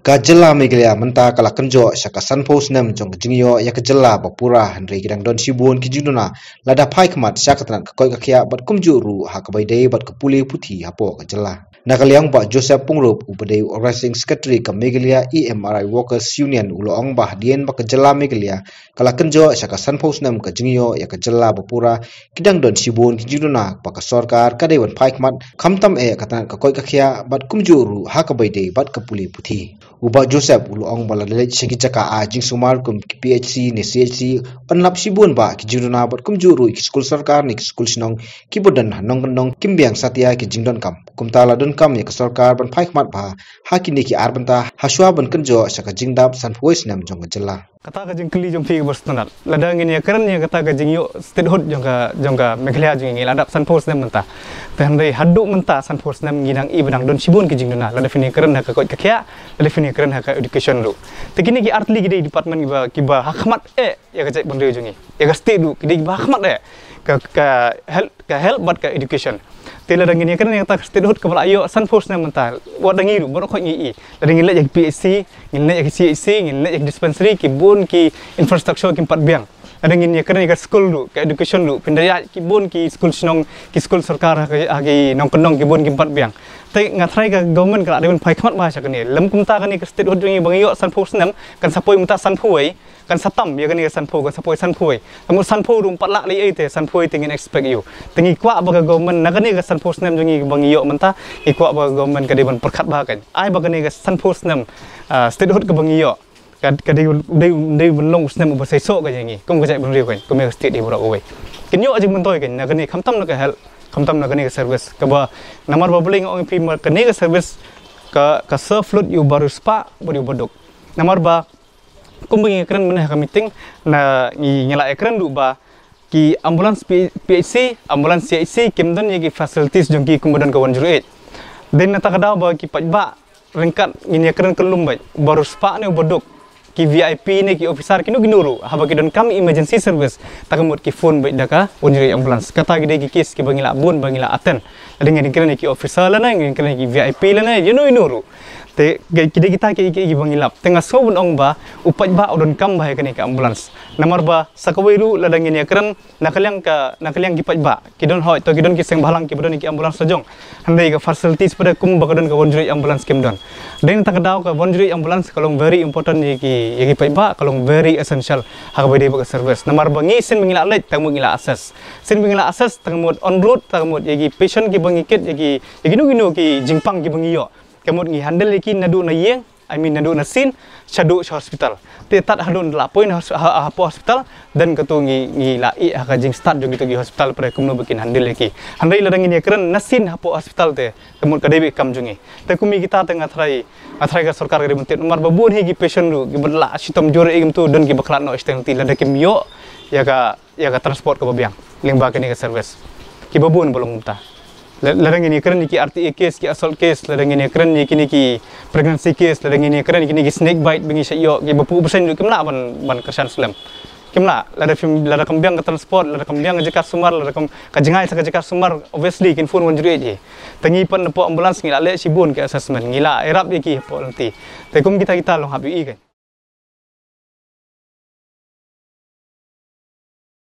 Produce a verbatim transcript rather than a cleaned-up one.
Ka jylla Meghalaya mynta ka la kynjoh sha ka sanphew snem jong ka jingïoh ïa ka jylla ba pura, hynrei ki dang don shibun ki jingduna lada phai khmat sha ka tnat ka koit ka khiah bad kumjuh ruh ha kaba ïadei bad ka pule puthi hapoh ka jylla. Na ka liang Bah Joseph Pyngrope uba dei u Organising Secretary ka Meghalaya E M R I Workers Union u la ong ba hadien ba ka jylla Meghalaya ka la kynjoh sha ka sanphew snem ka jingïoh ïa ka jylla ba pura, ki dang don shibun ki jingduna ba ka sorkar ka dei ban phai khmat khamtam eh ka tnat ka koit ka khiah bad kumjuh ruh ha kaba ïadei bad ka pule puthi. U Bah Joseph u la ong ba lada leit sha ki jaka ai jingsumar kum ki P H C ne C H C, yn lap shibun ba ki jingduna bad kumjuh ruh ki skul sorkar ne ki skul shnong kiba don ha nongkyndong kim biang satia ki jingdonkam. Kumta la donkam ïa ka sorkar ban phai khmat bha ha kine ki ar bynta hashwa ban kynjoh sha ka jingdap sanphew snem jong ka jylla. Kata ka jingkylli jong phi kaba sngewtynnat. Lada ngin ïakren ïa kata ka jingïoh statehood jong ka, jong ka Meghalaya jong ngi, la dap sanphew snem mynta. Te hynrei haduh mynta sanphew snem ngi dang i ba dang don shibun ki jingduna. Lada phin ïakren ha ka koit ka khiah, lada phin ïakren ha ka education ruh. Te kine ki ar tylli ki dei department kiba, kiba ha khmat eh ïa ka jaitbynriew jong ngi. Ïa ka state ruh ki dei kiba ha khmat eh. Ka, ka health, ka health bad ka education. Te lada ngin ïakren ïa kata ka statehood kaba la ïoh sanphew snem mynta, wat da ngi ruh baroh khoit ngi i. Lada ngin leit ïa ki P H C, ngin leit ïa ki C H C, ngin leit ïa ki dispensary, ki bun ki infrastructure kim pat biang. Lada ngin ïakren ïa ka skul ruh, ka education ruh, phin da ïa ki bun ki skul shnong, ki skul sorkar ha ki, ha ki nongkyndong ki bun kim pat biang. Te nga tharai ka government ka la dei ban phai khmat bha sha kane. Lym kumta kane ka statehood jong ngi ba ngi ïoh sanphew snem, kan sa poi mynta sanphew wei, kan sa tam ïa kane ka sanphew, kan sa poi sanphew wei. Te mut sanphew ruh ym pat lah lei ei te, sanphew wei te ngin expect ïa u. Te ngi kwah ba ka government na kane ka sanphew snem jong ngi ba ngi ïoh mynta, ngi kwah ba ka government ka dei ban pyrkhat bha kan. Ai ba kane ka sanphew snem, ah, statehood kaba ngi ïoh, ka, ka dei, dei, dei ban long u snem uba seisoh ka jong ngi kum ka jaitbynriew kan, kum ïa ka state ïa baroh kawei. Kin ïoh jingmyntoi kan na kane, khamtam na ka health, khamtam na kane ka service. Kaba namar ba balei nga ong ïa phi, namar kane ka service ka, ka serve lut ïa u bariewspah bad ïa u baduk. Namar ba kumba ngi kren mynne ha ka meeting, na ngi, ngi la ïakren ruh ba ki ambulance P-, P H C, ambulance C H C kim don ïa ki facilities jong ki kumba don ka one zero eight. Dei na kata ka daw ba ki paidbah ryngkat ngin ïakren kyllum bad u bariewspah ne u baduk, ki V I P ne ki officer kino kino ruh, haba ki donkam emergency service, te ka mut ki phone bad da ka one zero eight ambulance. Kata ki dei ki case kiba ngi lah bun ba ngi lah attend. Lada ngin kren ïa ki officer lane, ngin kren ïa ki V I P lane, ïa no ïa no ruh. Te ki, ki dei kita ki, ki, kiba ngi lap. Te nga sngew ban ong ba u paidbah u donkam bha ïa kane ka ambulance. Namar ba sa kawei ruh lada ngin ïakren na ka liang ka, na ka liang ki paidbah, ki don hoi, to ki don ki seng bhalang kiba don ïa ki ambulance la jong. Hynrei ka facilities pat kumba ka don ka one zero eight ambulance kim don. Dei na kata ka daw ka one zero eight ambulance ka long very important ïa ki, ïa ki paidbah, ka long very essential ha kaba ïadei bad ka service. Namar ba ngi sien ba ngi lah leit, te ka mut ngi lah access. Sien ba ngi lah access, te ka mut on road, te ka mut ïa ki patient kiba ngi kit, ïa ki, ïa kino kino ki jingpang kiba ngi ïoh, ka mut ngi handle ïa ki naduh na ïing, I mean naduh na sien shaduh sha hospital. Te tad haduh la poi na hos-, ha, ha, hapoh hospital, then kato ngi, ngi lah ïeh ha ka jingstad jong kito ki hospital pat kumno ba kin handle ïa ki. Hynrei lada ngin ïakren na sien hapoh hospital te, ka mut ka dei beit kam jong ngi. Te kum ïa kita te nga tharai, nga tharai ka sorkar ka dei ban tip namar ba bun hi ki patient ruh kiba lah shitom jur ïa ki, kumto don kiba khlad noh sha teng lynti lada kim ïoh ïa ka, ïa ka transport kaba biang lyngba kane ka service. Kiba bun ba long kumta. La-, lada ngin ïakren ïa ki R T A case, ki assault case, lada ngin ïakren ïa kine ki pregnancy case, lada ngin ïakren ïa kine ki snake bite ba ngi shah ïoh, kiba phuh ba seng ruh kim lah ban, ban kyrshan slem. Kim lah, lada phim, lada kam biang ka transport, lada kam biang ka jaka sumar, lada kam, ka jngai sa ka jaka sumar, obviously kin phone one zero eight hi. Te ngi pat napoh ambulance ngi lah leh shibun ki assessment, ngi lah ïarap ïa ki hapoh lynti. Te kum kita kita long hap ïohi kan.